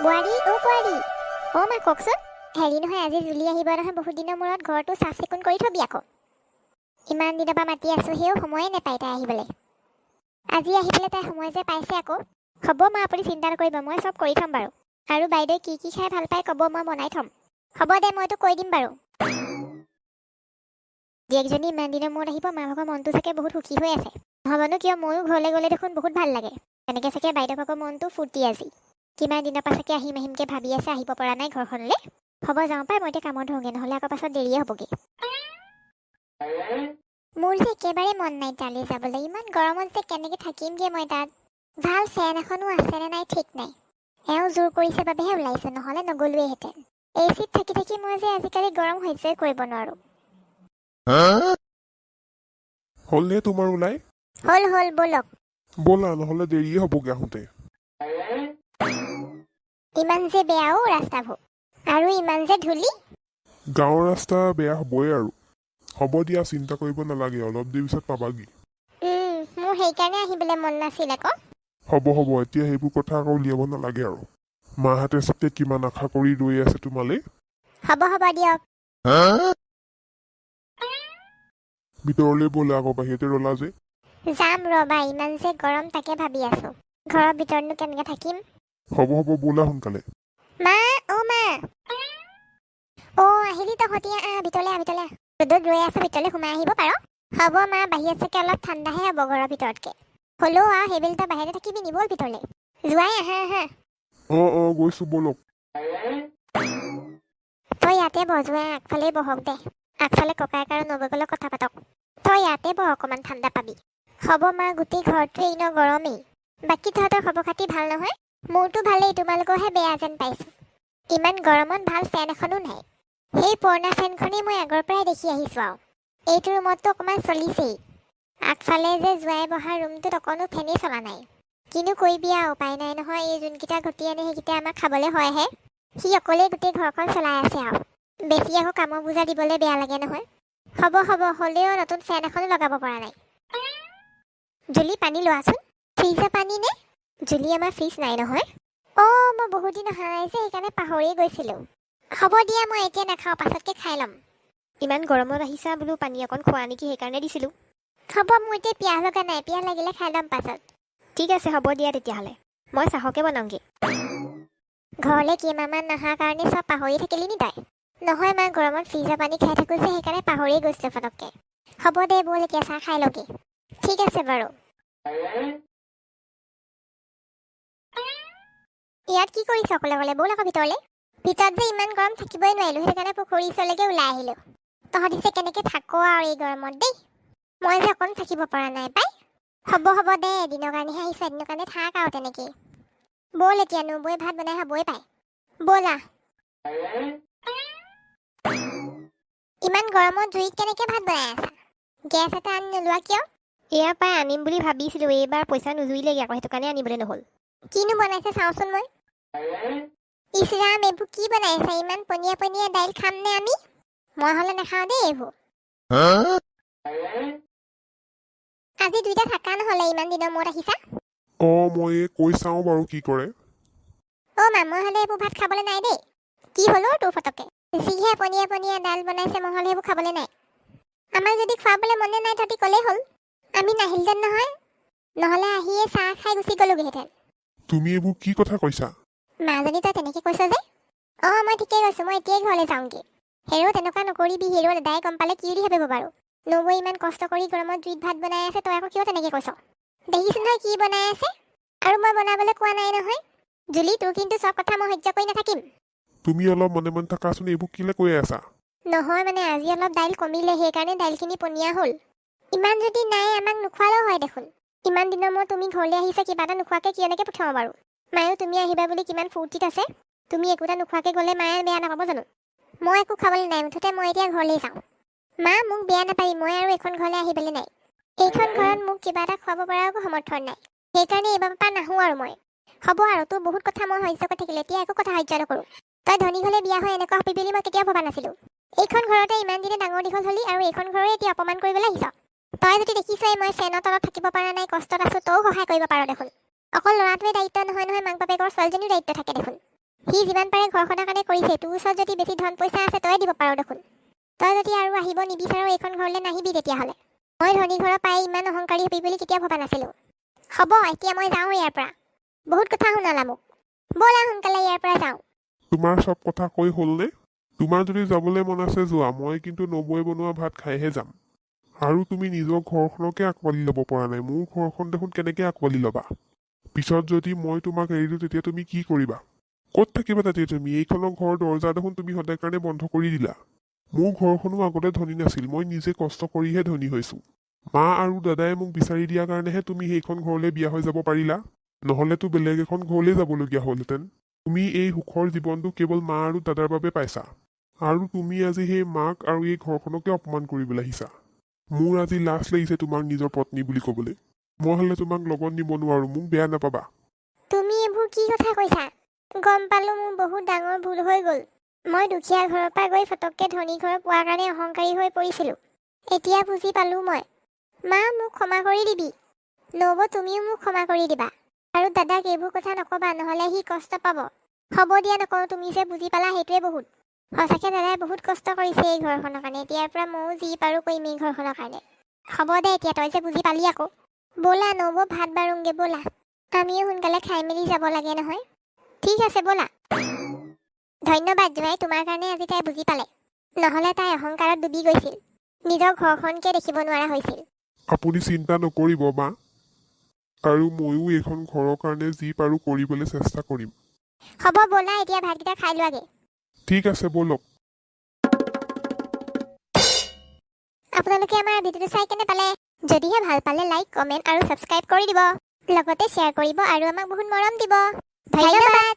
বোৱাৰী, অ' বোৱাৰী। অ' মা, কওকচোন। হেৰি নহয়, আজি জুলি আহিব নহয় বহুত দিনৰ মূৰত। ঘৰটো চাফ চিকুণ কৰি থবি আকৌ। ইমান দিনৰ পৰা মাতি আছোঁ, সেও সময়ে নাপায় তাই আহিবলৈ। আজি আহি পেলাই তাই সময় যে পাইছে আকৌ। হ'ব মা, আপুনি চিন্তা নকৰিব, মই চব কৰি থ'ম বাৰু। আৰু বাইদেৱে কি কি খাই ভাল পায় ক'ব, মই বনাই থ'ম। হ'ব দে, মইতো কৈ দিম বাৰু। জীয়েকজনী ইমান দিনৰ মূৰত আহিব, মা ভাগৰ মনটো চাগে বহুত সুখী হৈ আছে। নহ'বনো কিয়? ময়ো ঘৰলৈ গ'লে দেখোন বহুত ভাল লাগে। তেনেকৈ চাগে বাইদেউ ভাগৰ মনটো ফূৰ্তি আজি। কিমান দিনৰ পৰা চাগে আহিম আহিমকৈ ভাবি আছে, আহিব পৰা নাই ঘৰখনলৈ। হ'ব, যাওঁ পাই, মই এতিয়া কামত ধৰোঁগৈ, নহ'লে আকৌ পাছত দেৰিয়ে হ'বগৈ। মোৰ যে একেবাৰে মন নাই তালৈ যাবলৈ। ইমান গৰমত যে কেনেকৈ থাকিমগৈ মই তাত? ভাল ফেন এখনো আছেনে নাই ঠিক নাই। এওঁ জোৰ কৰিছে বাবেহে ওলাইছোঁ, নহ'লে নগ'লোৱেহেঁতেন। এ চিত থাকি থাকি মই যে আজিকালি গৰম সহ্যই কৰিব নোৱাৰোঁ। হ'লনে তোমাৰ ওলাই? হ'ল হ'ল, ব'লক। ব'লা, নহ'লে দেৰিয়ে হ'বগৈ আহোঁতে। ইমান যে বেয়াও ৰাস্তাবোৰ আৰু ইমান যে ধূলি। গাঁৱৰ ৰাস্তা বেয়া হ'বই আৰু। হ'ব দিয়া, চিন্তা কৰিব নালাগে, অলপ দেৰি পিছত পাবাগৈ। মোৰ সেইকাৰণে আহিবলৈ মন নাছিল আকৌ। হ'ব হ'ব, এতিয়া সেইবোৰ কথা আকৌ উলিয়াব নালাগে আৰু। মাহঁতে চাগে কিমান আশা কৰি ৰৈ আছে তোমালৈ। হ'ব হ'ব দিয়ক। ভিতৰলৈ ব'লা আকৌ, বাহিৰতে ৰ'লা যে। যাম ৰ'বা, ইমান যে গৰম তাকে ভাবি আছো। ঘৰৰ ভিতৰতনো কেনেকে থাকিম? হ'ব হ'ব, ব'লা সোনকালে। মা, অ' মা। অ' আহিলি তহঁতি? আহ ভিতৰলৈ, আহ ভিতৰলৈ আহ। ৰ'দত ৰৈ আছো, ভিতৰলৈ সোমাই আহিব পাৰ। হ'ব মা, বাহিৰত চাগে অলপ ঠাণ্ডাহে হ'ব ঘৰৰ ভিতৰতকে। হ'লেও আৰু সেইবেলি তই বাহিৰতে থাকিবি নি? ব'ল ভিতৰলৈ। যোৱাই, আহা আহা। অঁ অঁ গৈছো, ব'লক। তই ইয়াতে বহ, জোঁৱাই আগফালেই বহক দে। আগফালে ককায়েক আৰু নবৌৱেকৰ লগত কথা পাতক। তই ইয়াতে বহ, অকণমান ঠাণ্ডা পাবি। হ'ব মা, গোটেই ঘৰটোৱে এনেও গৰমেই। বাকী তহঁতৰ খবৰ খাতি ভাল নহয়? মোৰতো ভালেই, তোমালোকৰহে বেয়া যেন পাইছোঁ। ইমান গৰমত ভাল ফেন এখনো নাই। সেই পুৰণা ফেনখনেই মই আগৰ পৰাই দেখি আহিছোঁ আৰু এইটো ৰুমততো অকণমান চলিছেই। আগফালে যে জোঁৱাই বহা ৰুমটোত অকণো ফেনেই চলা নাই। কিনো কৰিবি আৰু, উপায় নাই নহয়। এই যোনকেইটা ঘটি আনে, সেইকেইটা আমাক খাবলৈ হয়হে। সি অকলেই গোটেই ঘৰখন চলাই আছে আৰু বেছি আকৌ কামৰ বোজা দিবলৈ বেয়া লাগে নহয়। হ'ব হ'ব, হ'লেও নতুন ফেন এখনো লগাব পৰা নাই। জুলি, পানী লোৱাচোন। ফ্ৰিজৰ পানী নে? জুলি, আমাৰ ফ্ৰিজ নাই নহয়। অ' মই বহুত দিন অহা নাই যে, সেইকাৰণে পাহৰিয়ে গৈছিলোঁ। হ'ব দিয়া, মই এতিয়া নাখাওঁ, পাছতকৈ খাই ল'ম। ইমান গৰমত আহিছা, বোলো পানী অকণ খোৱা নেকি, সেইকাৰণে দিছিলোঁ। হ'ব, মোৰ এতিয়া পিয়াহ লগা নাই। পিয়াহ লাগিলে খাই ল'ম পাছত। ঠিক আছে, হ'ব দিয়া তেতিয়াহ'লে, মই চাহকে বনাওঁগৈ। ঘৰলৈ কেইমাহমান নহাৰ কাৰণে চব পাহৰি থাকিলি নি তই? নহয় মা, গৰমত ফ্ৰিজৰ পানী খাই থাকোঁ যে, সেইকাৰণে পাহৰিয়ে গৈছিলোঁ ফটককৈ। হ'ব দে, ব'ল এতিয়া চাহ খাই লওঁগৈ। ঠিক আছে বাৰু। ইয়াত কি কৰিছ অকলে অকলে? ব'ল আকৌ ভিতৰলৈ। ভিতৰত যে ইমান গৰম, থাকিবই নোৱাৰিলোঁ, সেইটো কাৰণে পুখুৰীৰ ওচৰলৈকে ওলাই আহিলোঁ। তহঁতি যে কেনেকৈ থাক আৰু এই গৰমত দেই, মই যে অকণ থাকিব পৰা নাই পাই। হ'ব হ'ব দে, এদিনৰ কাৰণেহে আহিছোঁ, এদিনৰ কাৰণে থাক আৰু তেনেকেই। ব'ল এতিয়া, নবৌৱে ভাত বনাই খাবই পায়। ব'লা। ইমান গৰমত জুইত কেনেকে ভাত বনাই আছা? গেছ এটা আনি নোলোৱা কিয়? এয়া পাই আনিম বুলি ভাবিছিলোঁ, এইবাৰ পইচা নুজুৰিলেগৈ আকৌ, সেইটো কাৰণে আনিবলৈ নহ'ল। কিনো বনাইছে চাওঁচোন মই। ইচ ৰাম, এইবোৰ কি বনাইছে? ইমান পনীয়া পনীয়া দাইল খামনে আমি? মই হ'লে নাখাওঁ দেই এইবোৰ। আজি দুইটা থাকা নহ'লে, ইমান দিনৰ মূৰত আহিছা। অঁ, মই এই কৈ চাওঁ বাৰু কি কৰে। অ' মা, মই হ'লে এইবোৰ ভাত খাবলৈ নাই দেই। কি হ'ল অ' তোৰ ফটককে? যিহে পনীয়া পনীয়া দাইল বনাইছে, মই হ'লে সেইবোৰ খাবলৈ নাই। আমাক যদি খুৱাবলৈ মনে নাই, তহঁতি ক'লেই হ'ল, আমি নাহিলহেঁতেন নহয়। নহ'লে আহিয়ে চাহ খাই গুচি গ'লোগৈহেঁতেন। তুমি এইবোৰ কি কথা কৈছা? মাজনী, তই তেনেকে কৈছ যে? অঁ, মই ঠিকেই কৈছোঁ, মই এতিয়াই ঘৰলৈ যাওঁগৈ। হেৰৌ, তেনেকুৱা নকৰিবি। হেৰৌ, দাদাই গম পালে কি বুলি ভাবিব বাৰু? নবৌৱে ইমান কষ্ট কৰি গৰমত জুইত ভাত বনাই আছে, তই আকৌ কিয় তেনেকে কৈছ? দেখিছো নহয় কি বনাই আছে। আৰু মই বনাবলৈ কোৱা নাই নহয়। জুলি, তোৰ কিন্তু চব কথা মই সহ্য কৰি নাথাকিম। তুমি অলপ মনে মনে থাকাচোন, এইবোৰ কেলে কৈ আছা? নহয় মানে, আজি অলপ দাইল কমিলে, সেইকাৰণে দাইলখিনি পনীয়া হ'ল। ইমান যদি নাই, আমাক নোখোৱালেও হয় দেখোন। ইমান দিনৰ মূৰত তুমি ঘৰলৈ আহিছা, কিবা এটা নোখোৱাকৈ কেনেকৈ পঠিয়াওঁ বাৰু? মায়েও তুমি আহিবা বুলি কিমান ফূৰ্তিত আছে। তুমি একো এটা নোখোৱাকৈ গ'লে মায়ে বেয়া নাপাব জানো? মই একো খাবলৈ নাই, মুঠতে মই এতিয়া ঘৰলৈ যাওঁ। মা, মোক বেয়া নাপাবি, মই আৰু এইখন ঘৰলৈ আহিবলৈ নাই। এইখন ঘৰত মোক কিবা এটা খুৱাব পৰাও একো সমৰ্থন নাই, সেইকাৰণে এইবাৰ পৰা নাহোঁ আৰু মই। হ'ব আৰু, তোৰ বহুত কথা মই সহ্য কৰি থাকিলে, এতিয়া একো কথা সহ্য নকৰোঁ। তই ধনী ঘৰলৈ বিয়া হৈ এনেকুৱা হবি বুলি মই কেতিয়াও ভবা নাছিলোঁ। এইখন ঘৰতে ইমান দিনে ডাঙৰ দীঘল হলি আৰু এইখন ঘৰৰে এতিয়া অপমান কৰিবলৈ আহিছ। তই যদি দেখিছই মই ফেনৰ তলত থাকিব পৰা নাই, কষ্টত আছোঁ, তয়ো সহায় কৰিব পাৰ দেখোন। অকল ল'ৰাটোৱে দায়িত্ব নহয় নহয়, মাক বাপেকৰ ছোৱালীজনীও দায়িত্ব থাকে দেখোন। সি যিমান পাৰে ঘৰখনৰ কাৰণে কৰিছে। তোৰ ওচৰত যদি বেছি ধন পইচা আছে, তয়ে দিব পাৰ দেখোন। তই যদি আৰু আহিব নিবিচাৰ, এইখন ঘৰলৈ নাহিবি তেতিয়াহ'লে। মই ধনী ঘৰৰ পাই ইমান অহংকাৰী হবি বুলি কেতিয়াও ভবা নাছিলোঁ। হ'ব, এতিয়া মই যাওঁ ইয়াৰ পৰা। বহুত কথা শুনালা মোক। ব'লা, সোনকালে ইয়াৰ পৰা যাওঁ। তোমাৰ চব কথা কৈ হ'লনে? তোমাৰ যদি যাবলৈ মন আছে যোৱা, মই কিন্তু নবৌৱে বনোৱা ভাত খাইহে যাম। আৰু তুমি নিজৰ ঘৰখনকে আঁকোৱালি ল'ব পৰা নাই, মোৰ ঘৰখন দেখোন কেনেকৈ আঁকোৱালি ল'বা? পিছত যদি মই তোমাক এৰি দিওঁ, তেতিয়া তুমি কি কৰিবা? ক'ত থাকিবা তেতিয়া তুমি? এইখনৰ ঘৰৰ দৰ্জা দেখোন তুমি সদায় কাৰণে বন্ধ কৰি দিলা। মোৰ ঘৰখনো আগতে ধনী নাছিল, মই নিজে কষ্ট কৰিহে ধনী হৈছোঁ। মা আৰু দাদাই মোক বিচাৰি দিয়াৰ কাৰণেহে তুমি সেইখন ঘৰলৈ বিয়া হৈ যাব পাৰিলা, নহ'লেতো বেলেগ এখন ঘৰলৈ যাবলগীয়া হ'লহেঁতেন। তুমি এই সুখৰ জীৱনটো কেৱল মা আৰু দাদাৰ বাবে পাইছা আৰু তুমি আজি সেই মাক আৰু এই ঘৰখনকে অপমান কৰিবলৈ আহিছা। মোৰ আজি লাজ লাগিছে তোমাক নিজৰ পত্নী বুলি ক'বলৈ। মই হ'লে তোমাক লগত নিব নোৱাৰো, মোক বেয়া নাপাবা। তুমি এইবোৰ কি কথা কৈছা? গম পালো, মোৰ বহুত ডাঙৰ ভুল হৈ গ'ল। মই দুখীয়া ঘৰৰ পৰা গৈ ফটককৈ ধনী ঘৰ পোৱাৰ কাৰণে অহংকাৰী হৈ পৰিছিলোঁ। এতিয়া বুজি পালোঁ মই। মা, মোক ক্ষমা কৰি দিবি। নবৌ, তুমিও মোক ক্ষমা কৰি দিবা। আৰু দাদাক এইবোৰ কথা নক'বা, নহ'লে সি কষ্ট পাব। হ'ব দিয়া, নকওঁ। তুমি যে বুজি পালা, সেইটোৱে বহুত। সঁচাকৈ দাদাই বহুত কষ্ট কৰিছে এই ঘৰখনৰ কাৰণে। এতিয়াৰ পৰা ময়ো যি পাৰোঁ কৰিম এই ঘৰখনৰ কাৰণে। হ'ব দে এতিয়া, তই যে বুজি পালি আকৌ। ব'লা নবৌ, ভাত বাঢ়োংগে ব'লা। আমিও সোনকালে খাই মেলি যাব লাগে নহয়। ঠিক আছে, ব'লা। ধন্যবাদ জোঁৱাই, তোমাৰ কাৰণে আজি তাই বুজি পালে। নহ'লে তাই অহংকাৰত ডুবি গৈছিল, নিজৰ ঘৰখনকে দেখিব নোৱাৰা হৈছিল। আপুনি চিন্তা নকৰিব মা। আৰু ময়ো এইখন ঘৰৰ কাৰণে যি পাৰোঁ কৰিবলৈ চেষ্টা কৰিম। হ'ব, ব'লা, এতিয়া ভাতকেইটা খাই লোৱাগে। ঠিক আছে, ব'লক। আপোনালোকে আমাৰ ভিডিঅ'টো চাই কেনে পালে? যদিহে ভাল পালে, লাইক, কমেণ্ট আৰু ছাবস্ক্ৰাইব কৰি দিব, লগতে শ্বেয়াৰ কৰিব আৰু আমাক বহুত মৰম দিব। ধন্যবাদ।